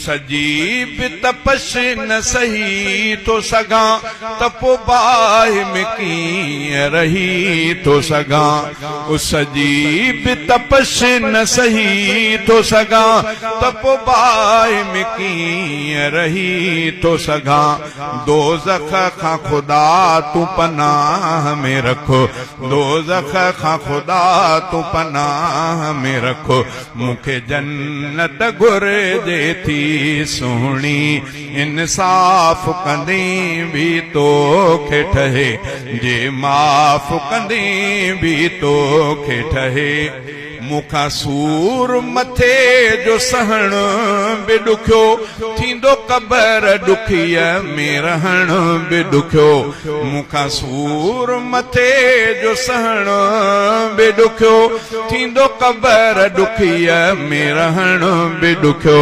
اس جي به تپش نه سهي ٿو سگهان ته پو باهه ۾ ڪيئن رهي ٿو سگهان. اس جي به تپش نه سهي ٿو سگهان ته پو باهه ۾ ڪيئن رهي ٿو سگهان. دوزخ کان خدا تون پناهه ۾ رک دوزخ کان خدا تون پناهه ۾ رک مون کي جنت گهرجي ٿي سهڻي انصاف ڪندين به توکي ٺهي جي معاف ڪندين به توکي ٺهي. مون کان سور مٿي جو سهڻ به ڏکيو ٿيندو قبر ڏکيء ۾ رهڻ به ڏکيو مون کان سور مٿي جو سهڻ به ڏکيو ٿيندو قبر ڏکيء ۾ رهڻ به ڏکيو.